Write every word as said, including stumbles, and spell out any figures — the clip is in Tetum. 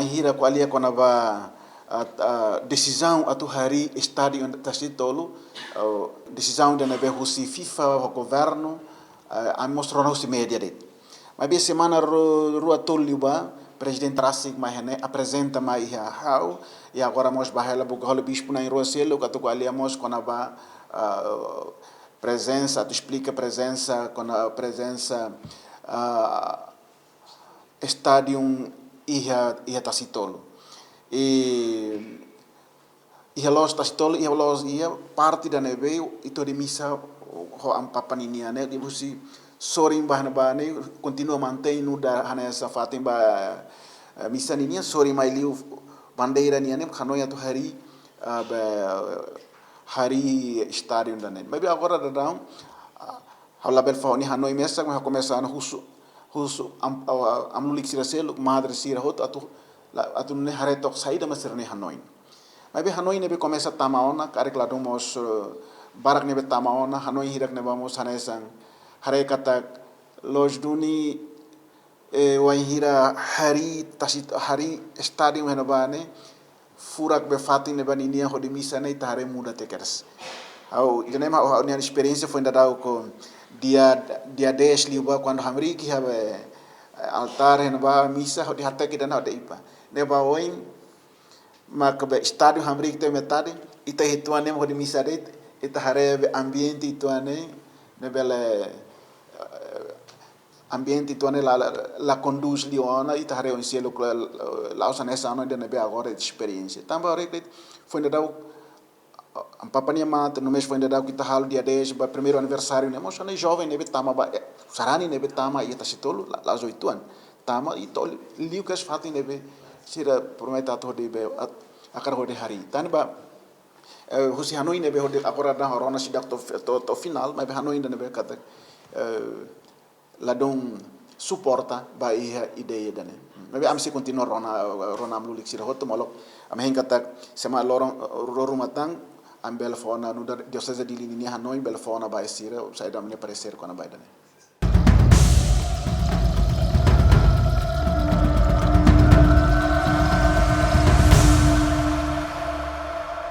Hira ko'alia kona-ba, ah, ah, desizaun atu harii estádiu Tasi Tolu, ah, desizaun ida ne'ebé husi FIFA ho governu, ah, ami mós rona husi média de'it. Maibé semana ru-, rua tolu liubá, prezidente rasik mai iha ne'e aprezenta mai iha ha'u, i agora mós bá hela buka halo bispu na'in rua seluk atu ko'alia mós kona-ba, ah, prezensa, atu esplika prezensa, kona prezensa, ah, estádiu iha, iha Tasi Tolu. I iha loos Tasi Tolu, iha loos iha parte ida ne'ebé ita hodi misa ho Amu Papa ninian ne'e, depois husi sorin ba ne'ebá ne'e, kontinua mantein nu'udar hanesan fatin ba, eh, misa ninian, sorin mai liu bandeira nian ne'e, hanoin atu harii, ah, be, harii estádiu ida-ne'e. Maibé agora daudaun, ah, ha'u labele fó ha'u-nia hanoin mesak, mas ha'u komesa ona husu, husu am-, ah, amu lulik sira seluk, madre sira hotu, atu, la, atu nune'e haree took saida mak sira-nia hanoin. Maibé hanoin ne'ebé komesa tama ona, karik ladún mós, eh, barak ne'ebé tama ona, hanoin hirak ne'ebá mós hanesan, haree katak loos duni, eh, wainhira harii Tasi, harii estádiu iha ne'ebá ne'e, furak be fatin ne'ebá ninian hodi misa ne'e ita haree muda tiha kedas. Ha'u, ida-ne'e mak ha'u-nia esperiénsia foin daudauk dia, dia dez liubá kuandu hamriik iha be, eh, altár iha ne'ebá misa hodi hateke ida-ne'e ha'u dehan ipa. Ne'ebá oin, maka be estádiu hamriik to'o metade, ita iha uitoan ne'e hodi misa de'it, ita haree be ambiente uitoan ne'e, ne'e bele, eh, ambiente uitoan ne'e la, la, la kondús liu ona, ita haree oin seluk la, la, la'ós hanesan ona ida ne'ebé agora esperiénsia. Tanba haree de'it, foin daudauk, Amu Papa nia mate, no mês foin daudauk ita halo dia dez ba primeiru aniversáriu ne'e, mós hanesan joven ne'ebé tama ba, eh, sarani ne'ebé tama iha Tasi Tolu, la, la'ós uitoan. Tama i to'o liu kedas fatin ne'ebé sira promete atu hodi be, at-, hakarak hodi harii. Tanba, eh, husi hanoin ne'ebé hodi agora daudaun rona seidauk to'o, to'o, to'o finál, maibé hanoin ida ne'ebé katak, eh, ladún suporta ba iha ideia ida-ne'e. Maibé ami sei kontinua rona, rona amu lulik sira hotu molok. Ami hein katak semana loron, rua ruma tan, ami bele fó ona nu'udar Dioseze Dili ninia hanoin bele fó ona ba sira, saida ami-nia paresér kona-ba ida-ne'e.